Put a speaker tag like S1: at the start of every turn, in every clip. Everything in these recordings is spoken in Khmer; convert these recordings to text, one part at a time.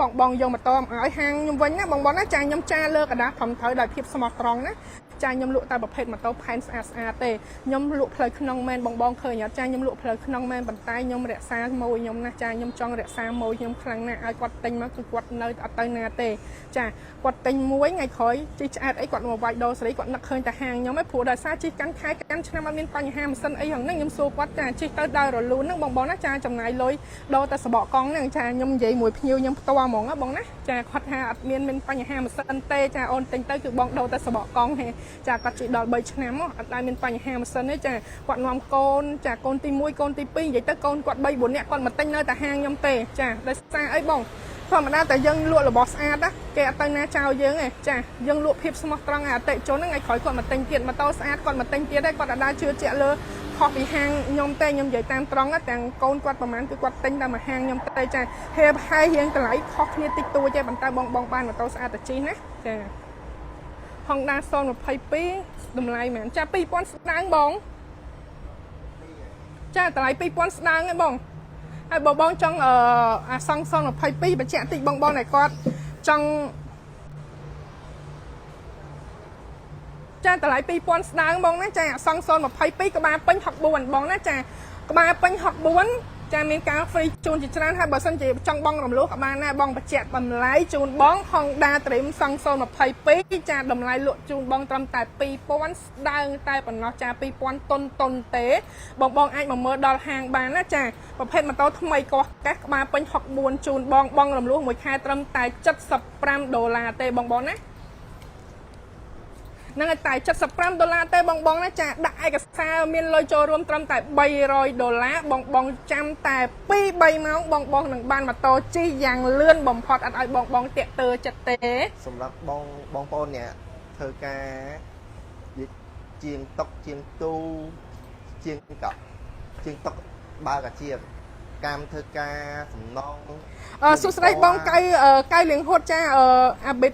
S1: បងបងយកម៉ូតូមកឲ្យហាងខ្ញុំវិញណាបងបងណាចាខ្ញុំចាលើកដាស់ត្រឹមត្រូវដោយភាពស្មោះត្រង់ណាចាខ្ញុំលក់តែប្រភេទម៉ូតូផែនស្អាតស្អាតទេខ្ញុំលក់ផ្លូវក្នុងមែនបងបងឃើញអត់ចាខ្ញុំលក់ផ្លូវក្នុងមែនប៉ុន្តែខ្ញុំរក្សាម៉ួយខ្ញុំណាចាខ្ញុំចង់រក្សាម៉ួយខ្ញុំខ្លាំងណាស់ឲ្យគាត់ទិញមកគឺគាត់នៅអត់ទៅណាទេចាគាត់ទិញមួយថ្ងៃក្រោយជិះឆ្អែតអីគាត់មកវាយដូរសេរីគាត់នឹកឃើញតែហាងខ្ញុំឯងព្រោះដោយសារជិះកាន់ខែកាន់ឆ្នាំអត់មានបញ្ហាម៉ាស៊ីនអីហ្នឹងខ្ញុំសួរគាត់ចាជិះទៅដើររលូនហ្នឹងបងបងណាចាចំណាយលុយដូរតែសបកកង់ហ្នឹងចាខ្ញុំនិយាយមួយភ្ញៀវខ្ញុំផ្ទាល់ហ្មងណាបងណាចាគាត់ថាអត់មានមានបញ្ហាម៉ាស៊ីនទេចាអូនទិញទៅគឺបងដូរតែសបកកង់ហេចាគាត់ជិះដល់3ឆ្នាំអត់ដែលមានបញ្ហាម៉ាស៊ីនទេចាគាត់នាំកូនចាកូនទី1កូនទី2និយាយទៅកូនគាត់3 4នាក់គាត់មកទិញនៅតែហាងខ្ញុំទេចាដោយសារអីបងធម្មតាតែយើងលក់របស់ស្អាតណាគេអត់ទៅណាចោលយើងទេចាយើងលក់ភាពស្មោះត្រង់ឲ្យអតិជនហ្នឹងឲ្យក្រោយគាត់មកទិញទៀតម៉ូតូស្អាតគាត់មកទិញទៀតទេគាត់អត់ដែលជឿជាក់លើខុសពីហាងខ្ញុំទេខ្ញុំនិយាយតាមត្រង់ណាទាំងកូនគាត់ប្រហែលគឺគាត់ទិញតែមួយហាងខ្ញុំទេចាហេហើយរៀងតម្លៃខុសគ្នាតិចតួចទេប៉ុន្តែបងបងបានម៉ូតូស្អាតតែជិះណាចា Honda 022តម្លៃមែនចា2000ស្ដើងបងចាតម្លៃ2000ស្ដើងឯងបងហើយបើបងចង់អឺអាសង់022បញ្ជាក់តិចបងបងដែលគាត់ចង់ចាតម្លៃ2000ស្ដើងបងណាចាអាសង់022ក្បាលពេញ64បងណាចាក្បាលពេញ64ចាមានការ free ជូនជាច្រើនហើយបើសិនជាចង់បងរំលោះក៏បានដែរបងបញ្ជាក់តម្លៃជូនបង Honda Dream សង់022ចាតម្លៃលក់ជូនបងត្រឹមតែ2000ស្ដើងតែប៉ុណ្ណោះចា2000តុនតុនទេបងបងអាចមកមើលដល់ហាងបានណាចាប្រភេទម៉ូតូថ្មីកោះកេះក្បាលពេញ64ជូនបងបងរំលោះមួយខែត្រឹមតែ75ដុល្លារទេបងបងណាហ្នឹងហើយតែ75ដុល្លារទេបងបងណាចាដាក់ឯកសារមានលុយចូលរួមត្រឹមតែ300ដុល្លារបងបងចាំតែ2 3ម៉ោងបងបងនឹងបានម៉ូតូជិះយ៉ាងលឿនបំផុតអត់ឲ្យបងបងតាក់ទើចិត្តទេ
S2: សម្រាប់បងបងប្អូនអ្នកធ្វើការជាងតុកជាងទូជាងកក់ជាងតុកបើកអាជីវកម្មធ្វើការសំណង
S1: អឺសួស្តីបងកៅអឺកៅលៀងហួតចាអឺអាប៊ីត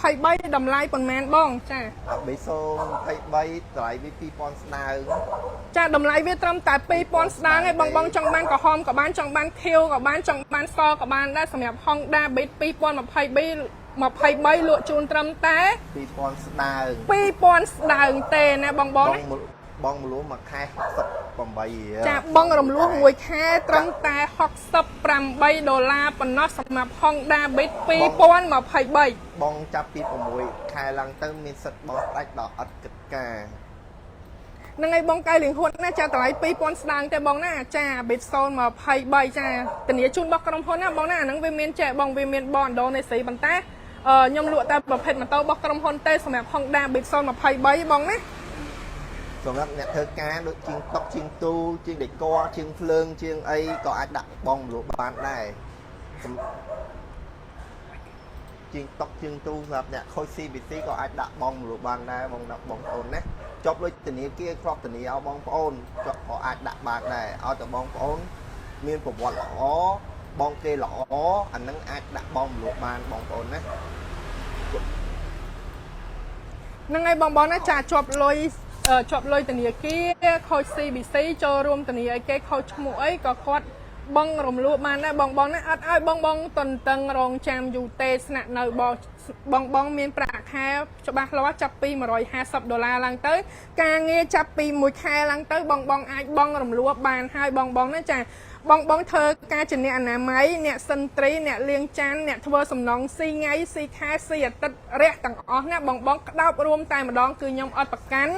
S1: 023តម្លៃប៉ុន្មានបងចា
S2: អាបេសូ23តម្លៃវា2000ស្ដើង
S1: ចាតម្លៃវាត្រឹមតែ2000ស្ដើងឯងបងបងចង់បានក្រហមក៏បានចង់បានខៀវក៏បានចង់បានសក៏បានដែរសម្រាប់ Honda Beat 2022 23លក់ជូនត្រឹមតែ
S2: 2000ស្ដើង
S1: 2000ស្ដើងទេណាបងបងណា
S2: បងបងមលួមួយខែ68រៀល
S1: ចាបងរំលោះមួយខែត្រឹមតែ68ដុល្លារប៉ុណ្ណោះសម្រាប់ Honda Beat 2023
S2: បងចាប់ពី6ខែឡើងទៅមានសិទ្ធិបងផ្ដាច់ដល់អត់គិតការ
S1: ហ្នឹងហើយបងកៅលៀងហួតណាចាតម្លៃ2000ស្ដើងទេបងណាចា Beat 023ចាធានាជូនរបស់ក្រុមហ៊ុនណាបងណាអាហ្នឹងវាមានចែកបងវាមានបឥណ្ឌូនេស៊ីប៉ុន្តែអឺខ្ញុំលក់តែប្រភេទម៉ូតូរបស់ក្រុមហ៊ុនទេសម្រាប់ Honda Beat 023បងណា
S2: សម្រាប់អ្នកធ្វើការដូចជាងតុកជាងទូជាងដេកជាងភ្លើងជាងអីក៏អាចដាក់បងមលក់បានដែរសំជាងតុកជាងទូសម្រាប់អ្នកខូច CBC ក៏អាចដាក់បងមលក់បានដែរបងដាក់បងប្អូនណាជាប់លុយធនាគារគ្រាប់ធានាឲ្យបងប្អូនជាប់ក៏អាចដាក់បានដែរឲ្យតែបងប្អូនមានប្រវត្តិល្អបងគេល្អអានឹងអាចដាក់បងមលក់បានបងប្អូនណា
S1: ហ្នឹងហើយបងបងណាចាជាប់លុយអឺជាប់លុយធនាគារខូច CBC ចូលរួមធានាអីគេខូចឈ្មោះអីក៏គាត់បងរំលោះបានដែរបងបងណាអត់ឲ្យបងបងតន្ទឹងរងចាំយូរទេស្នាក់នៅបងបងបងមានប្រាក់ខែច្បាស់លាស់ចាប់ពី150ដុល្លារឡើងទៅ ការងារចាប់ពី1ខែឡើងទៅបងបងអាចបងរំលោះបានហើយបងបងណាចាបងបងធ្វើការជាអ្នកអនាម័យអ្នកសិនត្រីអ្នកលាងចានអ្នកធ្វើសំណងស៊ីថ្ងៃស៊ីខែស៊ីអាទិត្យរះទាំងអស់ណាបងបងក្តោបរួមតែម្ដងគឺខ្ញុំអត់ប្រកាន់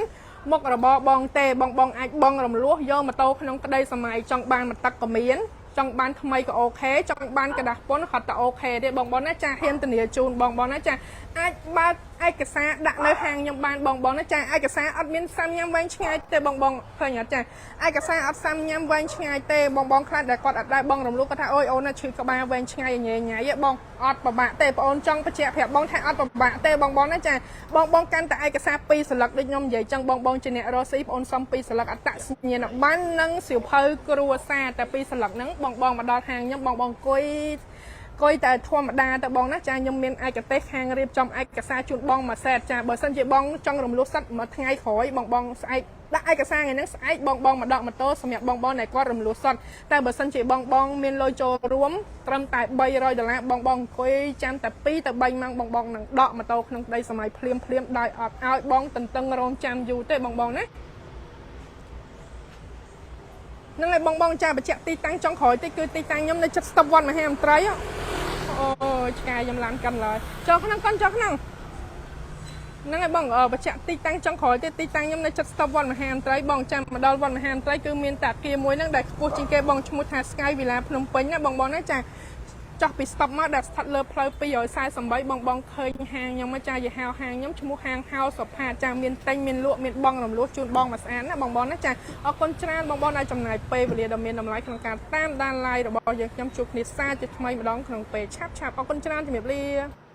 S1: មុខរបរបងទេបងបងអាចបងរំលោះយកម៉ូតូក្នុងក្តីសម័យចង់បានមកទឹកក៏មានចង់បានថ្មីក៏ OK ចង់បានក្រដាសពន្ធក៏ត OK ទេបងបងណាចាហ៊ានធានាជូនបងបងណាចាអាចបើកឯកសារដាក់នៅហាងខ្ញុំបានបងបងណាចាឯកសារអត់មានសាំញ៉ាំវែងឆ្ងាយទេបងបងឃើញអត់ចាឯកសារអត់សាំញ៉ាំវែងឆ្ងាយទេបងបងខ្លះដែលគាត់អត់ដែរបងរំលោះគាត់ថាអូយអូនណាឈឺក្បាលវែងឆ្ងាយញ៉ៃញ៉ៃបងអត់ពិបាកទេបងអូនចង់បញ្ជាក់ប្រាប់បងថាអត់ពិបាកទេបងបងណាចាបងបងកាន់តែឯកសារពីរសន្លឹកដូចខ្ញុំនិយាយចឹងបងបងជាអ្នករស់ស៊ីបងអូនសុំពីរសន្លឹកអត្តសញ្ញាណប័ណ្ណនិងសៀវភៅគ្រួសារតែពីរសន្លឹកហ្នឹងបងបងមកដល់ហាងខ្ញុំបងបងអង្គុយ អង្គុយតែធម្មតាទៅបងណាចាខ្ញុំមានឯកទេសខាងរៀបចំឯកសារជូនបងមួយសេតចាបើសិនជាបងចង់រំលោះសិតមួយថ្ងៃក្រោយបងបងស្អែកដាក់ឯកសារថ្ងៃហ្នឹងស្អែកបងបងមកដកម៉ូតូសម្រាប់បងបងដែលគាត់រំលោះសិតតែបើសិនជាបងបងមានលុយចូលរួមត្រឹមតែ300ដុល្លារបងបងអង្គុយចាំតែ2ទៅ3ម៉ោងបងបងនឹងដកម៉ូតូក្នុងក្តីសម័យភ្លាមភ្លាមដោយអត់ឲ្យបងតន្ទឹងរង់ចាំយូរទេបងបងណាហ្នឹងហើយបងបងចាបញ្ជាក់ទីតាំងចុងក្រោយតិចគឺទីតាំងខ្ញុំនៅជិតស្តុបវត្តមហាមន្ត្រីអូឆ្កែខ្ញុំឡានកាន់ឡើយចូលក្នុងកូនចូលក្នុងហ្នឹងហើយបងបញ្ជាក់ទីតាំងចុងក្រោយទៀតទីតាំងខ្ញុំនៅជិតស្តុបវត្តមហាមន្ត្រីបងចាំមកដល់វត្តមហាមន្ត្រីគឺមានតាគារមួយហ្នឹងដែលខ្ពស់ជាងគេបងឈ្មោះថា Sky Villa ភ្នំពេញណាបងបងណាចាចោះពីស្តុបមកដែលស្ថិតលើផ្លូវ248បងបងឃើញហាងខ្ញុំចាយីហៅហាងខ្ញុំឈ្មោះហាងហៅសុផាចាមានទិញមានលក់មានបងរំលោះជូនបងមួយស្អាតណាបងបងណាចាអរគុណច្រើនបងបងដែលចំណាយពេលវេលាដ៏មានតម្លៃក្នុងការតាមដាន live របស់យើងខ្ញុំជួបគ្នាសាជាថ្មីម្ដងក្នុងពេលឆាប់ឆាប់អរគុណច្រើនជំរាបលា។